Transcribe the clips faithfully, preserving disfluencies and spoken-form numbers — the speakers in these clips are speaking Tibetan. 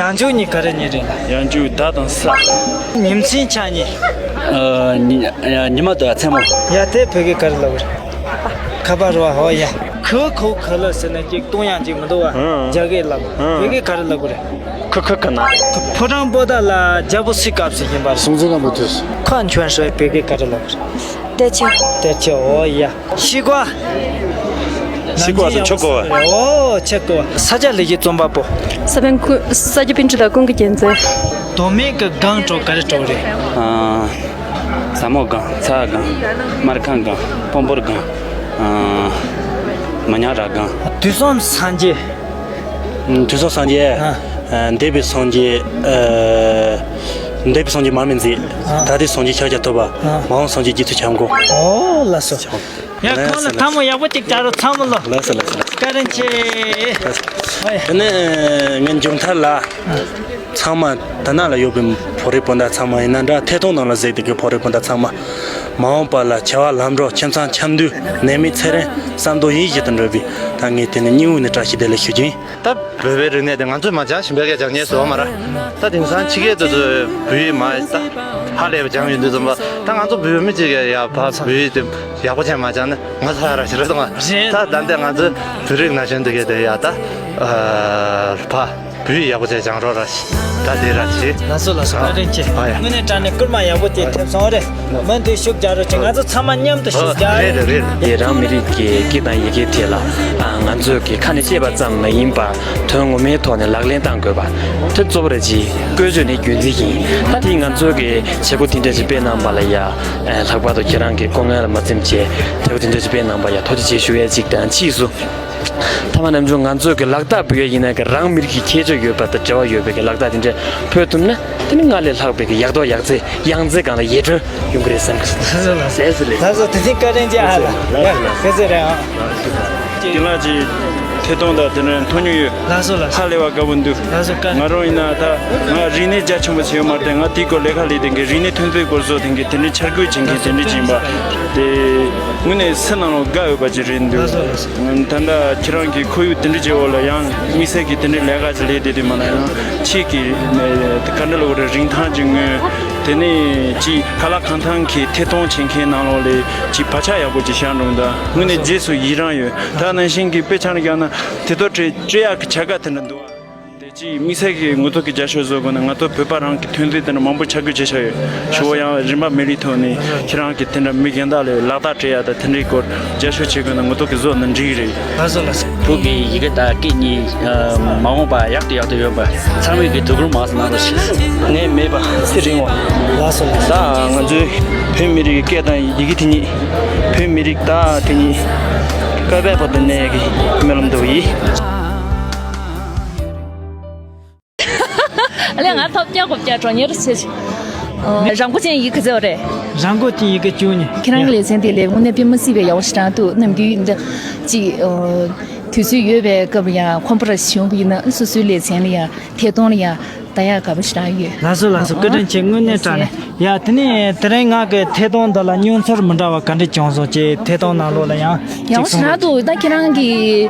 ཡང་འཇུག་གཉིས་ག་རེ་གཉིས་རེད་ལ། ཡང་འཇུག་ཟླ་དང་ས། ཉིན་མཚན་ཆ་གཉིས། ཨ། ཉི་ཉི་མ་དང་མཚན་མོ། ཡ་དེ་བོད་སྐད་ག་རེ་ལབ་དགོས་རེད། ཁ་པར་རོ་ཧོ་ཡ། ཁོ་ཁོ་ཁ་ལ་ཟེར་ན་ཅིག་གཏོང་ཡང་ཅིག་མི་འདུག་བ། ཨང་། རྒྱ་སྐད་ལབ། ཨང་། བོད་སྐད་ག་རེ་ལབ་དགོས་རེད། ཁོ་ཁོ་ཁ་ན། ཕོ་བྲང་པོ་ཏ་ལ་རྒྱལ་པོ་སུའི་སྐབས་སུ་ཡིན་པ་རེད། སྲོང་བཙན་སྒམ་པོའི་དུས་སུ། ཁ་འཁྱོན་ཧྲོ་བོད་སྐད་ག་རེ་ལབ་དགོས་རེད། ཏེ་ཆེ། ཏེ་ཆེ་ཨོ་ཡ། ཤི་ཀ། ཤི་ཀ་ཟེར་ཆོ་ཀ་བ། ཨོ་ཆེ་ཀ་བ། ས་སྐྱ་ལེགས་བཤད་རྩོམ་པ་པོ། ས་པཎ་ཀུན། ས་སྐྱ་པཎྜི་ཏ་ཀུན་གྱི་རྒྱལ་མཚན། མདོ་སྨད་ཀྱི་སྒང་དྲུག་ག་རེ་དྲུག་རེད། ཨ། ཟབ་མོ་སྒང་། ཚ་བ་སྒང་། སྨར་ཁམས་སྒང་། སྤོམ་པོར་སྒང་། ཨ། མ་ཉག་ར་སྒང་། དུས་གསུམ་སངས་རྒྱས། ཨ། དུས་གསུམ་སངས་རྒྱས། ཨ། ཨ། འདས་པའི་སངས་རྒྱས། ཨ། འདས་པའི་སངས་རྒྱས་མར་མེ་མཛད། ཨ། ད་ལྟའི་སངས་རྒྱས་ཤཱཀྱ་ཐུབ་པ། ཨ། མ་འོངས་སངས་རྒྱས་རྗེ་བཙུན་བྱམས་མགོན། ཨོ་ལགས་སོ། ཡ་ཁོང་ལ་ཐལ་མོ་ཡག་པོ་ཅིག་བྱ་རོགས་ཚང་མ་ལོ། ལགས་སོ་ལགས་སོ་ལགས་སོ། བཀའ་དྲིན་ཆེ། ལགས་སོ། ཨོ་ཡ། དེ་ནས་ངའི་མཇུག་མཐར་ལ། ཚང་མ་ད་ནང་ལ་ཡོད་པའི་བོད་རིགས་སྤུན་ཟླ་ཚང་མ་ཡིན་ན་འདྲ། ཐད་གཏོང་ནང་ལ་གཟིགས་བསྡད་ཀྱི་བོད་རིགས་སྤུན་ཟླ་ཚང་མ། མ་འོངས་པ་ལ་བྱ་བ་ལམ་འགྲོ། ཁྱིམ་ཚང་འཆམ་མཐུན། ནད་མེད་ཚེ་རིང་། བསམ་དོན་ཡིད་བཞིན་དུ་འགྲུབ་པའི། ད་ངས་དེ་ནས་སྙིང་དབུས་ནས་བཀྲ་ཤིས་བདེ་ལེགས་ཞུ་རྒྱུ་ཡིན། ད་བོད་པའི་རིག་གནས་དེ་ང་ཚོས་མ་སྦྱངས་གཞན་པ་གིས་སྦྱང་ཉན་བཟོ་བ་མ་རེད། ད་དེང་སང་ཕྱི་རྒྱལ་དེ་ཚོས་བོད་ཡིག་མ་ད་ཧ་ལས་པ་སྦྱངས་ཡོད་དུས་ཙམ་པ། ད་ང་ཚོ་བོད་མི་གཅིག་གིས་ཡ་ཕ་བོད་ཡིག་དེ་ཡག་པོ་བྱས་མ་སྦྱངས་ན་ང་ཚོ་ཧ་ར་ཞིག་རེད་དང་། རེད། ད་ད་ལྟ་ང་ཚོ་བོད་རིགས་ན་གཞོན་དེ་གས་དེ་ཡ་ད་ཕ་བོད་ཡིག་ཡག་པོ་བྱས་སྦྱང་རོགས་ར་ཞིག་ད་དེ་ར་ཞིག་ལགས་སོ་ལགས་སོ། བཀའ་དྲིན་ཆེ། ཨ་ཡ། དངོས་གནས་དྲང་གནས་སྐུལ་མ་ཡག་པོ་དེ་ཐེབས་སོང་རེད། མུ་མཐུད་ཤུགས་རྒྱག་རོགས་བྱེད། ང་ཚོ་ཚང་མ་མཉམ་དུ་ཤུགས་རྒྱག་རེད། རེད་རེད། དེ་རང་མི་རིགས་ཀྱི་སྐད་དང་ཡི་གེའི་ཐད་ལ། ཨ། ང་ཚོས་ཀྱི་ཁ་ནས་བཤད་པ་ཙམ་མ་ཡིན་པར་དོན་ངོ་མའི་ཐོག་ནས་ལག་ལེན་བསྟར་དགོས་པ། དེ་གཙོ་བོ་རེད། ཅེས་བཀོལ་སྤྱོད་ནི་རྒྱུན་འཛིན་ཡིན། ད་དེ་ང་ཚོས་ཀྱི་བྱེད་སྒོ་དེ་འདྲ་ཞིག་སྤེལ་གནང་བ་ལ་ཡ། ཨ། ལྷག་པར་དུ་ཁྱེད་རང་གི་སྐུ་ངལ་ལ་མ་འཛེམས་བྱས་བྱེད་སྒོ་དེ་འདྲ་ཞིག་སྤེལ་གནང་བ་ཡ་ཐུགས་རྗེ་ཆེ་ཞུ་ཡ་གཅིག་དང་། ཕྱིས་སུ། ཐ་མ་ནམ་བྱུང་ང་ཚོས་ཀྱི་ལག་རྟགས་འབུལ་ཡ་ཡིན་ན་ཀྱི་རང་མི་རིགས་ཀྱི་ཁྱད་ཆོས་ཡོད་པ་དང་འབྲེལ་བ་ཡོད་པའི་ཀྱི་ལག་རྟགས་དེ་འདྲ་ཕུལ་ཐུབ་ན། དེ་ནི་སྔར་ལས་ལྷག་པའི་ཀྱི་ཡག་ཐོག་ཡག་བརྩེགས་ཡང་རྩེ་སྒང་ལ་ཡར་ཐོན་ཡོང་གི་རེད་བསམ་གི། ལགས་སོ་ལགས་སོ། ལགས་སོ་ལགས་སོ། ལགས་སོ། དེ་རིང་བཀའ་དྲིན་ཆེ་ཨ་ལ། ལགས་སོ་ལགས་སོ། ལགས་སོ་རེད་ཨང་། རྒན་ལགས་ཀྱིས་ཐད་གཏོང་དང་དེ་འདྲ་མཐོང་མྱོང་ཡོད། ལགས་སོ་ལགས་སོ། ཧ་ལས་པ་དགའ་པོ་འདུག། ལགས་སོ་བཀའ། ང་རང་ཡིན་ན་ད་ང་རིག་གནས་རྒྱ་ཆེན་པོ་ཞིག་ཡོད་མ་རེད། ང་དེའི་སྐོར་ལས་ཀ་ལས་དེ་གའི་རིག་གནས་ཐོན་རྫས་སྐོར་བཟོ་དེ་གའི་དེ་འདྲའི་འཆར་འགོད་བྱེད་མཁན་དེ་འདྲ་ཅིག་ཡིན་པ་དེ་དངོས་གནས་སེམས་ནང་ལ་དགའ་འོས་པ་ཅིག་རེད་འདུག། ལགས་སོ་ལགས་སོ། ད་ལྟ་ཁྱེད་རང་གི་ཁོར་ཡུག་དེ་འདྲ་ཅིག་འོག་ལ་ཡང་དམིགས་བསལ་གྱི་དེ་འདྲའི་ལས་ཀ་ཅིག་ལས་བསྡད་དུས་མ་ན་ཡང་ཁྱེད་ཀྱི་ག་འདྲ་ལབ་དགོས་རེད། རིན་ཐང་ཅིག་མངོན། དེ་ནས་ཅིག་ཁ་ལག་གང་ཐང་གི་ཐད་གཏོང་བྱེད་མཁན་ནང་ལོགས་ལས་ཅིག་བག་ཆགས་ཡག་པོ་ཅིག་བཞག་འགྲོ་གི་འདུག། དངོས་གནས་རྗེས་སུ་ཡི་རང་ཡོད། ད་ནང་བཞིན་གྱི་དཔེ་ཆ་ནང་བཞག་ན་དེ་ཐོག་སྤྲད་སྤྲད་ཡག་གི་བྱ་དགའ་དེ་འདྲ་འདུག་ཨ། དེ་ཅིག་དམིགས་བསལ་གྱི་ངོ་ཐོག་གི་རྒྱབ་སྐྱོར་བཟོ་དགོས་ན་ང་ཚོ་བོད་པ་རང་གི་ཐོན་རྫས་དེ་འདྲ་མང་པོ་ཆ་བགོས་བྱས་བཞག་ཡོད། ཞུ་བ་ཡང་རིན་པ་མེད་རིགས་ཐོག་ནས་ཁྱེད་རང་གི་དེ་འདྲ་མི་གཞན་དག་ལ་ལག་རྟགས་སྤྲད་ཡ་དང་དེ་འདྲའི་སྐོར་རྒྱབ་སྐྱོར་བྱེད་དགོས་ན་ངོ་ཐོག་གི་བཟོ་ན་འགྲིག་གི་རེད། ལགས་སོ་ལགས་སོ། བོད་ཀྱི་ཡི་གེ་དང་སྐད་གཉིས་མ་འོངས་པ་ཡག་ཏུ་ཡག་ཏུ་ཡོང་བར་ཚང་མས་ཀྱི་དོ་ཁུར་མང་ཙམ་གནང་རོགས་ཞུ། ནད་མེད་པ་ཚེ་རིང་བ། ལགས་སོ་ལགས་སོ། ད་ང་ཚོའི་བོད་མི་རིགས་ཀྱི་སྐད་དང་ཡི་གེ་དེ་ཉིད། བོད་མི་རིགས་ད་དེ་ཉིད་བསྐལ་པའི་བར་དུ་གནས་ཀྱི་སྨོན་ལམ་འདེབས་ཡིན། ཨ་ལས་ང་ཐོབ་རྒྱག་གོ་རྒྱག་གྲོང་ཉེ་རུ་ཆེ་ཆེ། རང་མགོ་ཅན་ཡིག་ག་ཚོད་རེད། རང་མགོ་ཅན་ཡིག་ག་བཅུ་གཉིས། ཁྱེད་རང་གི་ལེ་ཚན་དེ་ལས་དངོས་གནས་དཔེ་མི་སྲིད་པའི་ཡག་པོ་ཞེ་དྲག་འདུག། ནམ་རྒྱུན་འདི་ཅིག་དུས་ཚོད་ཡོད་པའི་སྐབས་ལ་ཡང་ཁོམ་པ་ར་ཞིག་ཡོང་གི་ཡིན་ན་སོ་སོའི་ལེ་ཚན་ལ་ཡང་ཐད་གཏོང་ལ་ཡང་ད་ཡག་དགའ་པོ་ཞེ་དྲག་ཡོད། ལགས་སོ་ལགས་སོ། བཀའ་དྲིན་ཆེ། དངོས་གནས་དྲང་གནས། ཡ་དེ་ནས་དེ་རིང་ང་གི་ཐད་གཏོང་འདི་ལ་མྱོང་ཚོར་མི་འདྲ་བ་ག་འདྲ་བྱུང་སོང་ཅེས་ཐད་གཏོང་ནང་ལོགས་ལ་ཡང་ཡག་པོ་ཞེ་དྲག་འདུག། ད་ཁྱེད་རང་གི་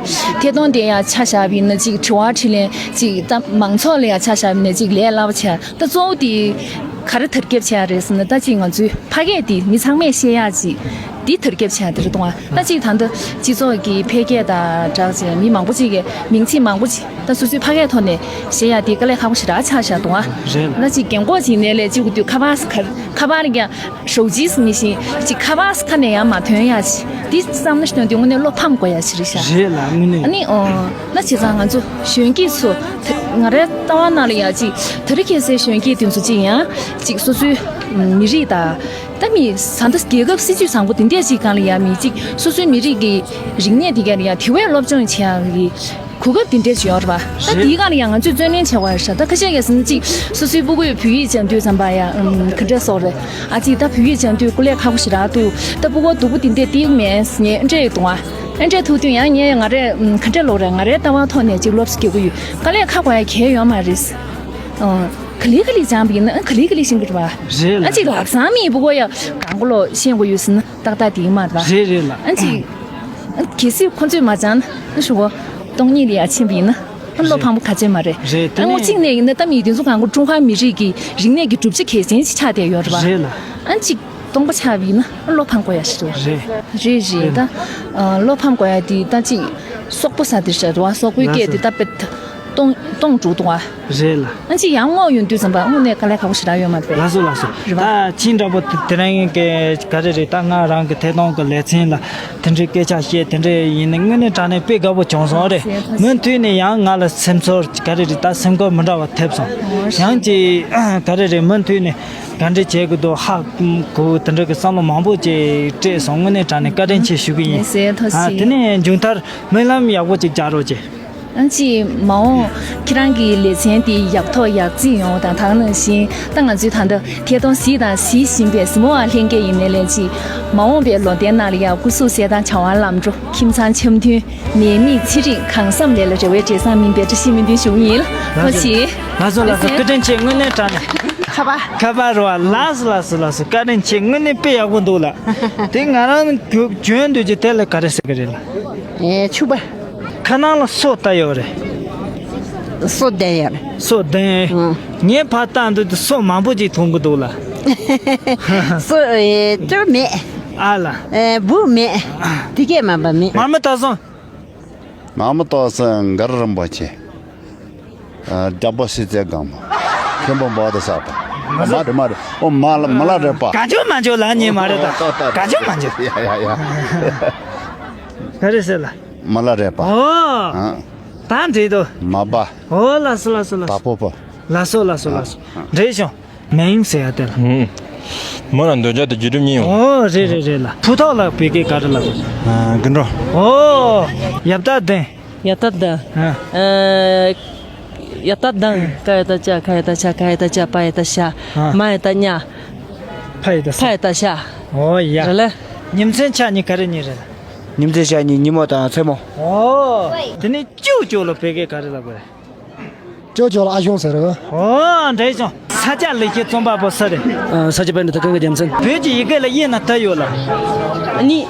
ཐད་གཏོང་དེ་ཡང་ཆ་བཞག་པ་ཡིན་ན་ཅིག་དྲི་བ་དྲིས་ལན་ཅིག་ད་མང་ཚོགས་ལ་ཡང་ཆ་བཞག་པ་ཡིན་ན་ཅིག་ལས་སླ་པོ་ཆགས། ད་གཙོ་བོ་དེ་ག་རེ་དར་ཁྱབ་ཆགས་རེད་ཟེར་ན། ད་ཅིག་ང་ཚོའི་ཕ་སྐད་དེ་མི་ཚང་མས་བཤད་ཡག་ཅིག་དེ་དར་ཁྱབ་ཆགས་དེ་རེད་གཏོང་བ། ད་ཅིག་ད་ལྟ་སྤྱི་ཚོགས་ཀྱི་འཕེལ་རྒྱས་དང་སྦྲགས་བྱས་མི་མང་པོ་ཅིག་གིས་མིང་ཚིག་མང་པོ་ཅིག་ད་སོ་སོའི་ཕ་སྐད་ཐོག་ནས་བཤད་ཡག་དེ་དཀའ་ལས་ཁག་པོ་ཞེ་དྲག་ཆགས་བཞག་འདུག་ཨ། རེད། ད་ཅིག་རྒན་གོག་ཅིག་ནས་ལས་ཅིག་དུས་ཁ་པར་ཁ་པར་ཀྱང་ཞོགས་ཇིས་མི་ཤེས་ཅིག་ཁ་པར་ཁ་ནས་ཡང་མ་ཐོན་ཡག་ཅིག་དེ་བསམ་བློ་ཞིག་བཏོན་དུས་དངོས་གནས་བློ་ཕམ་དགོས་ཡག་ཅིག་རེད་ཤག། རེད་ལ་དངོས་གནས། ཨ་ནི་ཨོ། ན་བྱས་ཙང་ང་ཚོ་གཞོན་སྐྱེས་ཚོ་ད་ང་རའི་ལྟ་བ་ནང་ལ་ཡང་ཅིག་དེ་རིང་ཁ་སང་གཞོན་སྐྱེས་དེ་ཚོ་ཅིག་ཡང་ཅིག་སོ་སོའི་མི་རིགས་དང་། ད་མི་ས་ད་རྒྱལ་ཁབ་སྲིད་ཇུས་བཟང་པོ་དེ་འདྲས་ཅིག་སྒང་ལ་ཡང་མི་ཅིག་སོ་སོའི་མི་རིགས་ཀྱི་རིག་གནས་དེ་ག་ལ་ཡང་དེ་བས་སློབ་སྦྱོང་བྱེད་ཡག་གི་གོ་སྐབས་དེ་འདྲས་ཅིག་ཡོད་རེད་པ། ད་རེད། དེའི་སྒང་ལ་ཡང་ང་ཚོས་བརྩོན་ལེན་བྱེད་དགོས་རེད་ཤག། ད་ཁ་ཤས་ཀྱིས་ཟེར་ན་ཅིག་སོ་སོའི་སྤུ་གུས་བོད་ཡིག་སྦྱང་དུས་ཙམ་པ་ཡང་ག་འདྲས་སོགས་རེད། ཨ་ཅིག་ད་བོད་ཡིག་སྦྱང་དུས་སྐུ་ལས་ཁག་པོ་ཞེ་དྲག་འདུག། ད་སྤུ་གུ་སྡུག་པོ་དེ་འདྲས་ཏིག་མེད་ཟེར་ངས་འདྲས་ཡོད་དུང་ཨ། ཨེ་འདྲས་ཐུག་དུས་ཡང་ངས་ང་རའི་ཨམ་ག་འདྲས་ལབ་རེད། ང་རའི་ལྟ་བ་ཐོག་ནས་ཅིག་སློབ་གསོ་རྒྱག་གི་ཡོད། དཀའ་ལས་ཁག་པོ་ཡ་གང་ཡང་ཡོད་མ་རེད། ཨང་། ག་ལེ་ག་ལེ་སྦྱངས་པ་ཡིན་ན་ཨ་ག་ལེ་ག་ལེ་ཤེས་ཀྱི་རེད་པ། རེད་ལ། ཨ་ཅིག་ལབ་ཙང་མི་སྤུ་གུ་ཡ་གང་གོ་ལོ་ཤེས་དགོས་ཡོད་ཟེར་ན་ཏག་ཏག་དེ་ཡིན་མ་རེད་པ། རེད་རེད་ལ། ཨ་ཅིག་ཨ་གལ་སྲིད་ཁོང་ཚོས་མ་སྦྱངས་ན་ཨ་ཞུ་གོ། སྟོང་ཉིད་ལ་ཡ་ཕྱིན་པ་ཡིན་ན། བློ་ཕམ་པོ་ག་ཚད་མ་རེད། རེད། དེ་ཨ་ངོ་ནས་གཅིག་ནས་ཡིན་ན་གཏམ་ཡིག་དེ་ཚོ་གང་གོ་ཀྲུང་ཧྭ་མི་རིགས་ཀྱི་རིག་གནས་ཀྱི་གྲུབ་ཆ་གལ་ཆེན་ཞིག་ཆགས་བསྡད་ཡོད་རེད་པ། རེད་ལ། ཨ་གཅིག་སྟོང་པ་ཆགས་པ་ཡིན་ན་བློ་ཕམ་དགོས་ཡ་ཞིག་རེད། རེད་རེད། ད་བློ་ཕམ་དགོས་ཡ་དེ་ད་གཅིག་སོག་པོ་ས་དེར་བཤད་འགྲོ་བ། སོག་པོའི་སྐད་དེ་ད་དཔེ་སྟོང་སྟོང་འགྲོ་འདུག་བ། རེད་ལ། ཨ་གཅིག་ཡང་དངོས་ཡོང་དུས་ཙམ་པ་དངོས་གནས་དཀའ་ལས་ཁག་པོ་ཞེ་དྲག་ཡོད་མ་རེད། ལགས་སོ་ལགས་སོ། རེད་པ། ད་ཁྱེད་འདྲ་པོ་དེ་དེ་རིང་གི་ག་རེ་རེད། ད་ང་རང་གི་ཐད་གཏོང་གི་ལེ་ཚན་ལ་དེ་འདྲའི་སྐད་ཆ་བཤད་དེ་འདྲ་ཡིན་ན་དངོས་གནས་དྲང་གནས་དཔེ་དགའ་པོ་བྱུང་སོང་རེད། མུ་མཐུད་ནས་ཡང་ང་ལ་སེམས་ཚོར་ག་རེ་རེད། ད་སེམས་ཁུར་མི་འདྲ་བ་ཐེབས་སོང་། ཡང་ཅིག་ག་རེ་རེད། མུ་མཐུད་ནས་ག་འདྲ་བྱེད་དགོས་འདུག་ཧ་གོ་དེ་འདྲ་གི་བསམ་བློ་མང་པོ་ཅིག་སྤྲད་སོང་། དངོས་གནས་དྲང་གནས་བཀའ་དྲིན་ཆེ་ཞུ་གི་ཡིན། ལགས་སོ། ཐུགས་རྗེ་ཆེ། ཨ་དེ་ནས་མཇུག་མཐར་སྨོན་ལམ་ཡག་པོ་ཅིག་རྒྱག་རོགས་གྱིས། ཨ་ཅེ་མ་འོངས་ཁྱེད་རང་གི་ལེ་ཚན་དེ་ཡག་ཐོག་ཡག་བརྩིགས་ཡོང་དང་། ད་ག་ནང་བཞིན་ད་ང་ཚོའི་ད་ལྟ་ཐད་གཏོང་གཟིགས་དང་གཟིགས་བཞིན་པའི་གཟིགས་མོ་བ་ལྷན་རྒྱས་ཡིན་ནའི་ལན་ཅིག་མ་འོངས་པའི་ལོ་ཟླའི་ནང་ལ་ཡང་སྐུ་གཟུགས་གསལ་ཐང་བྱ་བ་ལམ་འགྲོ། ཁྱིམ་ཚང་འཆམ་མཐུན། ནད་མེད་ཚེ་རིང་། གང་བསམ་ལས་ལ་རེ་བའི་འབྲས་བཟང་སྨིན་པའི་བཀྲ་ཤིས་སྨོན་འདུན་ཞུ་གི་ཡིན། ལགས་སོ། ཐུགས་རྗེ་ཆེ། ལགས་སོ་ལགས་སོ། བཀའ་དྲིན་ཆེ། དངོས་གནས་དྲང་གནས། ཁ་པར། ཁ་པར་རོ། ལགས་སོ་ལགས་སོ་ལགས་སོ། བཀའ་དྲིན་ཆེ། དངོས་གནས་དཔེ་ཡག་པོ་འདུག་ལགས། དེ་ང་རང་གྱོན་འདོད་ཀྱི་དེ་ལ་ག་རེ་ཟེར་གི་རེད་ལགས། ཨེ་ཕྱུ་པ། ཁ་ནང་ལ་སོ་ལྟ་ཡོད་རེད། སོ་ལྡན་ཡོད་རེད། སོ་ལྡན། ཨང་། ངས་ཕར་ལྟ་འདོད་དུས་སོ་མང་པོ་ཅིག་མཐོང་གི་འདུག་ལགས། སོ་ཨེ་ཅོ་མེད། ཨ་ལ། ཨེ་བུ་མེད། དེ་གས་མ་པ་མེད། མར་མེ་སྟག་བཟང་། མར་མེ་སྟག་བཟང་། མགར་རིན་པོ་ཆེ། ཨ་རྒྱལ་པོ་སྲིད་རྩེ་སྒང་མོ། མཁན་པོ་འབའ་ཏི་ས་པ། མ་རེད་མ་རེད། ཨོ་མ་ལ་མ་ལ་རེད་པ། ག་ཅོ་མ་ཅོ་ལ་ཉེ་མ་རེད་ད། ཨོ་ཏོ་ཏོ། ག་ཅོ་མ་ཅོ། ཡ་ཡ་ཡ། ག་རེ་ཟེར་ལ། མ་ལ་རེད་པ། ཨོ། ཨ། ད་འགྲིག་འདུག་མ་པ། ཨོ་ལགས་སོ་ལགས་སོ་ལགས་ད་སོ། པོ་པོ། ལགས་སོ་ལགས་སོ་ལགས་སོ། ཨ། འགྲིག་བྱུང་། མིང་ཟེར་ཡ་དེ་ལ། ཧུམ། མོ་རང་འདོད་ཆགས་དེ་བརྒྱུད་རིམ་གཉིས་ཡོང་། ཨོ་རེད་རེད་རེད་ལ། ཕུ་ཐོག་ལ་བོད་སྐད་ག་རེ་ལབ་དགོས། ཨ་དགུན་འགྲོ། ཨོ། ཡབ་ད་དན། ཡ་ཏ་ད། ཨ། ཨ། ཡ་ཏ་དང་། ཀ་ཡ་ཏ་ཅ། ཁ་ཡ་ཏ་ཁྱ། ག་ཡ་ཏ་གྱ། པ་ཡ་ཏ་ཤ། ཨ། མ་ཡ་ཏ་མྱ། ཕ་ཡ་ཏ་ས། ཕ་ཡ་ཏ་ཤ། ཨོ་ཡ། རེད་ལ། ཉིན་མཚན་ཆ་གཉིས་ག་རེ་གཉིས་རེད། ཉིན་མཚན་ཆ་གཉིས་ཉིན་མོ་དང་མཚན་མོ། ཨོ། དེ་ནས་ཅུ་ཅོ་ལ་བོད་སྐད་ག་རེ་ལབ་དགོས་རེད། ཅོ་ཅོ་ལ་ཨ་ཞང་ཟེར་གི། ཨོ་འགྲིག་བྱུང་། ས་སྐྱ་ལེགས་བཤད་རྩོམ་པ་པོ་སུ་རེད། ཨ། ས་སྐྱ་པཎྜི་ཏ་ཀུན་དགའ་རྒྱལ་མཚན། བོད་ཀྱི་ཡི་གེ་ལ་དབྱིན་ལ་ཏ་ཡོད་ལ། གཉིས།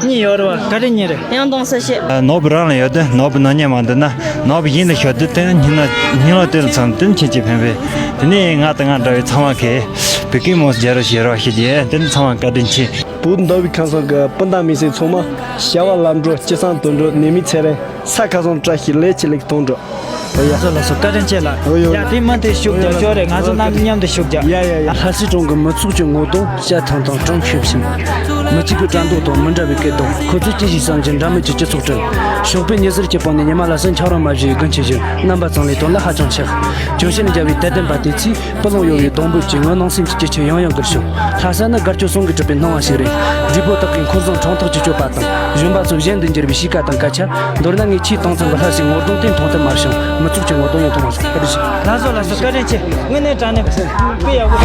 གཉིས་ཡོད་རེད་བ། ག་རེ་གཉིས་རེད། ཡང་སྟོང་ས་བཤད། ནོར་བུ་རང་ལ་ཡོད་དེ་ནོར་བུ་ནག་ཉེས་མ་འདུག་ན། ནོར་བུ་སྙིང་ལ་ཞོག་དེ་དེ་སྙིང་ལ་སྙིང་ལ་དེ་ལ་ཚང་དེ་ཁྱེད་ཀྱིས་ཕན་པས། དེ་ནས་ང་དང་ང་འདྲ་བའི་ཚང་མ་གིས་བོད་སྐད་མོ་སྦྱར་རོགས་བྱེད་རོགས་ཞེས་རྗེས་དེ་ནི་ཚང་མ་བཀའ་དྲིན་ཆེ། བོད་མདོ་དབུས་ཁམས་གསུམ་གྱི་སྤུན་ཟླ་མི་སེར་ཚང་མ། བྱ་བ་ལམ་འགྲོ། སྤྱི་བསང་དོན་འགྲུབ། ནད་མེད་ཚེ་རིང་། ས་ཁ་སང་བཀྲ་ཤིས། ལས་ཀྱི་ལེགས་གཏོང་འགྲོ། ཡ། ལགས་སོ་ལགས་སོ། བཀའ་དྲིན་ཆེ་ལགས། ཡ་དེ་མ་དེ་ཤུགས་རྒྱག་ཤོག་རེད། ང་ཚོ་རྣམ་མཉམ་དུ་ཤུགས་རྒྱག་ཡ་ཡ་ཡ། ལྷ་སའི་གྲོང་གི་མི་ཚོགས་ཀྱི་ངོ་གདོང་བཤད་ཐང་ཐང་། གྲོང་ཤུབ་ཤིམ། མི་གཅིག་གི་བཀྲ་མདོག་དང་མི་འདྲ་བའི་སྐད་གདངས། ཁོ་ཚོས་ཅི་ཞིག་བསམ་གྱི་འདྲ་མོད་ཀྱི་སྤྱི་ཚོགས་བྲལ། ཞོགས་པའི་ཉི་ཟེར་གྱི་པང་ནས་ཉི་མ་ལ་སོན། ཆབ་རོམ་མ་བཞུས་དགུན་ཆུ་བཞུར། རྣམ་པ་ཚང་ལས་དོན་ལ་ཧ་ཅང་ཆགས། གྱོད་བཤད་རྒྱབ་པའི་དད་ལྡན་པ་དེ་ཚོས། སྤུ་ལོང་གཡོ་བའི་སྡོང་པོ་གཅིག། ངའི་ནང་སེམས་ཀྱི་སྐྱིད་ཆུ་ཡང་ཡང་བསྒུར་བྱུང་། ལྷ་ས་ནི་དགའ་སྐྱོ་ཟུང་གིས་གྲུབ་པའི་སྣང་བ་ཞིག་རེད། བགྲེས་པོ་དག་གིས་འཁོར་བཟང་ཁྲོམ་ཐོག་གི་སྤྱོད་པ་དང་། གཞོན་པ་ཚོ་གཞན་དུ་འགྱུར་བའི་གཤིས་ཀ་དང་སྐད་ཆ། མདོར་ན་ངས་ཆེས་གཏོང་ཚང་གི་ལྷ་སའི་ངོ་གདོང་དེ་མཐོང་ཐུབ་མ་བྱུང་། མི་ཚོགས་ཀྱི་ངོ་གདོང་ཡང་མཐོང་མ་སོང་། བཀའ་དྲིན་ཆེ། ལགས་སོ་ལགས་སོ། བཀའ་དྲིན་ཆེ། དངོས་གནས་དྲང་གནས་དཔེ་ཡག་པོ།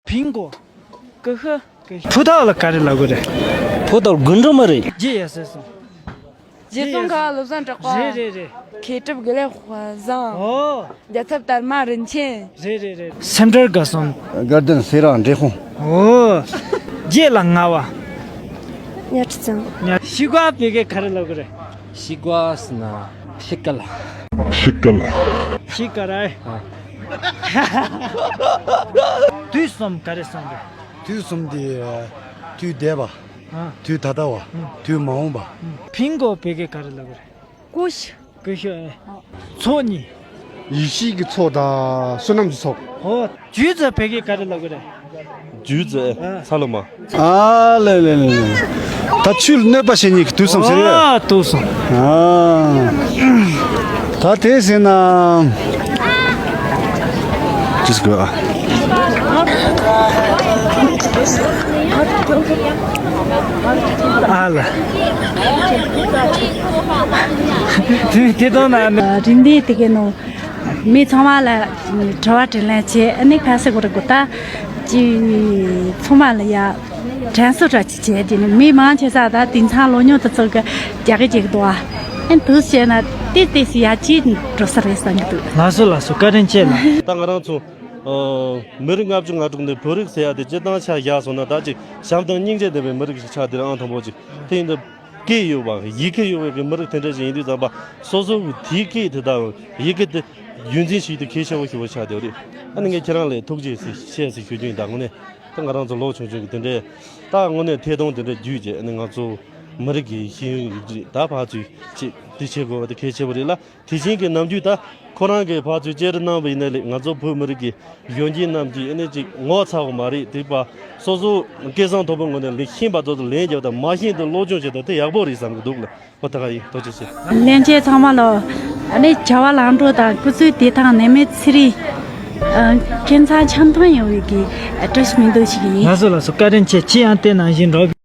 ཕིང་གོ། ཀི་ཧི། ཕུ་ཐག་ལ་ག་རེ་ལབ་དགོས་རེད། ཕུ་ཐག་དགུན་འགྲོ་མ་རེད། རྗེས་ཡ་ཟེར་སོང་། རྗེ་ཙོང་ཁ་བློ་བཟང་གྲགས་པ། རེད་རེད་རེད། མཁས་གྲུབ་དགེ་ལེགས་དཔལ་བཟང་། ཨོ། རྒྱལ་ཚབ་དར་མ་རིན་ཆེན། རེད་རེད་རེད། སེམས་ཁྲལ་དགའ་སོང་། དགའ་ལྡན་སེ་ར་འབྲས་སྤུངས། ཨོ། རྗེས་ལ་ང་བ། གཉའ་ཁྲི་ཚང་། གཉའ་ཤི་ག་བོད་སྐད་ག་རེ་ལབ་དགོས་རེད། ཤི་ག་ཟེར་ན་ཤི་ཀ་ལ། ཤི་ཀ་ལ། ཤི་ཀ་ར། ཨ། དུས་གསུམ་ག་རེ་གསུངས་རེད། དུས་གསུམ་དེ། དུས་འདས་པ། ཨ། དུས་ད་ལྟ་བ། ཨ། དུས་མ་འོངས་པ། ཕིང་གོ་བོད་སྐད་ག་རེ་ལབ་དགོས་རེད། ཀུ་ཤུ། ཀུ་ཤུ་ཨེ། ཚོགས་གཉིས། ཡེ་ཤུའི་གི་ཚོགས་དང་བསོད་ནམས་ཀྱི་ཚོགས། ཨོ། རྒྱུད་ཟེར་བོད་སྐད་ག་རེ་ལབ་དགོས་རེད། རྒྱུད་ཟེར། ཨ། ཚ་ལུ་མ། ཨ་ལེ་ལེ་ལེ་ལེ། ད་ཆུ་གནོད་པ་བྱེད་མཁན་གྱི་དུས་གསུམ་ཟེར་ཡོད། ཨ། དུས་གསུམ། ཨ། ད་དེ་ཟེར་ན། ཅི་ཟེར་དགོས་ཨ། ཨ་ལ། དེ་དེ་དང་ན། རིན་ལྡན་དེ་གའི་ནང་མི་ཚང་མ་ལ་དྲི་བ་དྲིས་ལན་བྱས། ཨ་ནི་ཁ་སེ་གོ་རེ་གོ་ད། ཅིག་ཚང་མ་ལ་ཡ་དྲན་གསོ་འདྲ་ཅིག་བྱས་དེ་ནི་མི་མང་ཆེ་ས་ད་དེང་སང་ལོ་ཉུང་དུ་ཚོགས་ཀྱི་རྒྱ་གི་ཅིག་འདུག་ཨ། ཨེ་འདུག་བྱས་ན་ཏེ་ཏེ་སི་ཡ་ཅིག་འགྲོ་ས་རེད་བསམ་གྱི་འདུག་ལགས་སོ་ལགས་སོ། བཀའ་དྲིན་ཆེ་ལགས། ད་ང་རང་ཚོ་ཨ་མི་རིགས་ལྔ་བཅུ་ང་དྲུག་ནས་བོད་རིགས་ཟེར་ཡ་དེ་སྤྱིར་བཏང་ཆ་བཞག་སོང་ན་ད་ཅིག་བྱམས་དང་སྙིང་རྗེ་ལྡན་པའི་མི་རིགས་ཤིག་ཆགས་དེ་རང་དང་པོ་ཅིག་དེ་ཡིན་ད། སྐད་ཡོད་པ་ཡི་གེ་ཡོད་པའི་མི་རིགས་དེ་འདྲ་ཞིག་ཡིན་དུས་ཙམ་པ་སོ་སོ་གི་དེའི་སྐད་དེ་དག་ཡི་གེ་དེ་རྒྱུན་འཛིན་བྱེད་ཡུལ་དེ་གལ་ཆེ་བོ་ཞིག་བ་ཆགས་བསྡད་པ་རེད། ཨ་ནི་ངས་ཁྱེད་རང་ལ་ཐུགས་རྗེ་ཆེ་ཞེས་ཞུ་རྒྱུ་ཡིན། ད་དངོས་གནས་ད་ང་རང་ཚོ་ལོ་ཆུང་ཆུང་གི་དེ་འདྲའི་ད་དངོས་གནས་ཐད་གཏོང་དེ་འདྲ་བརྒྱུད་རྗེས་ཨ་ནི་ང་ཚོ་མི་རིགས་ཀྱི་ཤེས་ཡོན་ཡིག་རིགས་ད་ཕར་ཚུར་ཅིག་དེ་བྱེད་དགོས་པ་དེ་གལ་ཆེ་བོ་རེད་ལ། དེ་བཞིན་གྱི་ནམ་རྒྱུན་ད་ཁོ་རང་གིས་ཕར་ཚུར་བཅར་གནང་བ་ཡིན་ན་ལེགས། ང་ཚོ་བོད་མི་རིགས་ཀྱི་གཞོན་སྐྱེས་རྣམས་ཀྱིས་ཨ་ནི་ཅིག་ངོ་ཚ་བ་མ་རེད། དེ་པ་སོ་སོ་སྐལ་བཟང་མཐོན་པོའི་ངོས་ནས་ལེགས་ཤེས་པ་ཚོ་ལ་ལན་རྒྱབ་དང་མ་ཤེས་དེ་སློབ་སྦྱོང་བྱེད་དང་དེ་ཡག་པོ་རེད་བསམ་གྱི་འདུག་ལ། ཨོ་ད་ག་ཡིན། ཐུགས་རྗེ་ཆེ། ལྷན་རྒྱས་ཚང་མ་ལ་ཨ་ནི་བྱ་བ་ལམ་འགྲོ་དང་སྐུ་ཚེ་བདེ་ཐང་ནད་མེད་ཚེ་རིང་། ཨ་ཁྱིམ་ཚང་འཆམ་མཐུན་ཡོང་བའི་གི་བཀྲ་ཤིས་སྨོན་འདུན་ཞུ་གི་ཡིན། ལགས་སོ་ལགས་སོ། བཀའ་དྲིན་ཆེ། ཁྱེད་ཡང་དེ་ནང་བཞིན་འགྲོ།